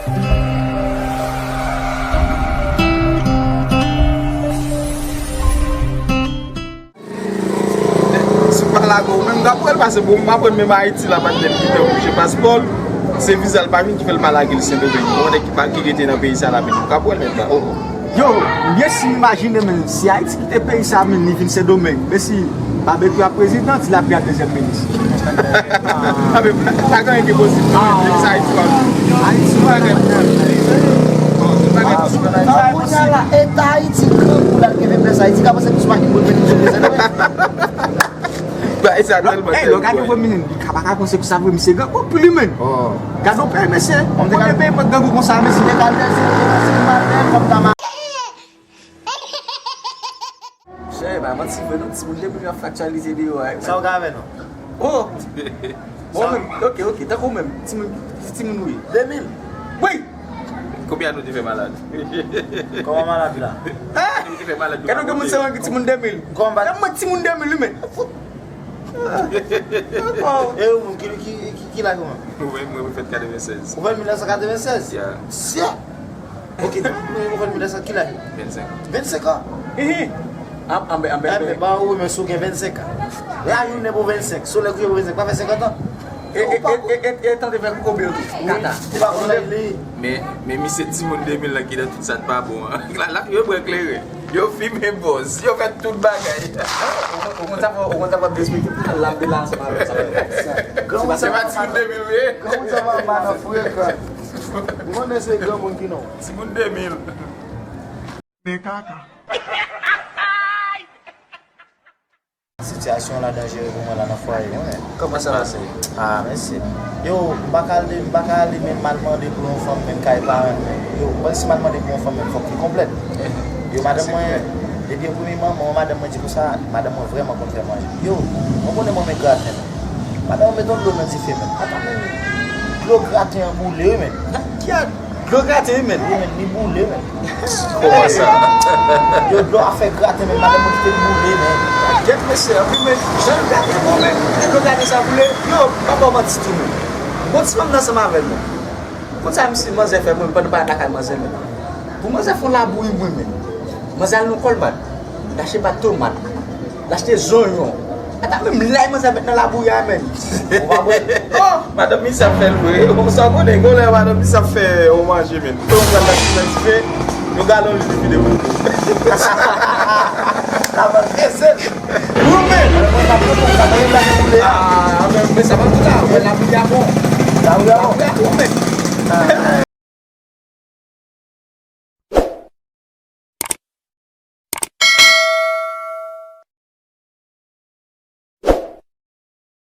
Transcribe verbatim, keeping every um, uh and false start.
Si w pa lage w menm, w ka pran l pase pou m, m aprann menm Ayiti la, pa t nèg ki te bouje paspò l, se viza l pa vin ki fè l pa lage l Sendomeng. Bon, nèg ki pa, ki rete nan peyi sa la, menm, w ka pran l menm la. Oh, oh. Yo, m byen si m imajine, men si Ayiti kite peyi sa, men li vin Sendomeng, men si Babekyou ap prezidan, Ti Lapli ap dezyèm minis. Ah, men pa gen anyen ki posib. Ah. Depi sa Ayiti pa vin. Ayiti pa gen. Bon, pa gen. Ah, kounye a la, eta Ayiti grangou la, l gen feblès Ayiti, ka panse pou sou makin pou l vin jere Sendomeng. Bagay sa tèlman. Ey, lè w gade Premye Minis, li ka pa ka panse pou sa vre, misye grangou anpil wi, men. Oh. Gade yon peyi, mesye. Yon peyi mwen grangou konsa, mesye. Te kal dèyè, se, se mal, men, kòm ta mal. Chè, pa manti vre non, timoun de mil yo ap fè aktyalite deyò a. Sa w ka avè nou? Oh! Bon, men, ok, ok, tankou menm, timoun, ki timoun ou ye? De mil. Wi! Konbyen ane w te fè malad? Kòman malad la? Hein? Ou te fè malad. Gade yon moun sèlman ki timoun de mil. Kòman malad? Mwen timoun de mil wi, men. E ou, ki, ki, ki, ki laj ou menm? Mwen, mwen fèt katrevennsèz. Ou fèt mil nèf san katrevennsèz? Yeah. Sye! Ok, ou fèt mil nèf san ki laj? Vennsenk. Vennsenk an? Hihi! Anben, anben, anben. Ba ou, men si w gen vennsenk an. Lajounen pou vennsenk, solèy kouche pou vennsenk, pa fè senkant an? E, e, e, e, e, e tande fè kokobe yo tou. Kata. Ou pa konn lè li. Men, men misye timoun de mil lan ki nan tout sa k pa bon an. La, la, yo bwè kleren. Yo fimen bòz. Yo fè tout bagay. Ou konn, ou konn sa fè, ou konn sa fè despekte. L ap de la ansanm avè sa. Se pa timoun de mil ou ye? Granmoun sa pa mal nan frekan. Ou konnen se granmoun ki non. Timoun de mil. Men kaka. Sitiyasyon la danjere pou mwen la nan fwaye mwen. Kòman sa pase? Ah, mèsi. Yo, m pa ka ale, m pa ka ale menm m al mande pou yon fanm menm kay paran mwen. Yo, mwen si m al mande pou yon fanm menm fòk li konplèt. Yo, madanm mwen, depi yon premye manman, madanm mwen di konsa, madanm mwen vrèman konn fè manje. Yo, mwen konnen mwen renmen graten menm. Madanm mwen met yon dlo nan dife menm. Ata menm, dlo graten an boule wi menm. Dlo graten wi menm. Wi menm, li boule menm. Kòman sa? Yo, dlo a fè graten menm, madanm mwen kite l boule menm. Gèt mesye, anpil men, jan l graten bon menm, dlo graten sa boule. Yo, m pa ba w manti tou menm. Bon, ti fanm nan ansanm avè l menm. Konn sa misye manzè fè pou mwen pandan pa lakay manzè menm. Pou manzè fè yon labouyi pou mwen menm. Manzè al nan Colmart. L achte pat tomat. L achte zonyon. Ata menm lay manzè met nan labouyi a menm. Ou pa bwè. Oh! Madanm misye ap fè l vre. Ou sa konnen, gon lè madanm misye ap fè yon manje menm. Ton pral la sou dife, yon galon lwil vide pou. Sa va peze. Ou menm! Ah, men, men sa pa tout la. Wè, la priya bon. La priya bon. La priya bon, men.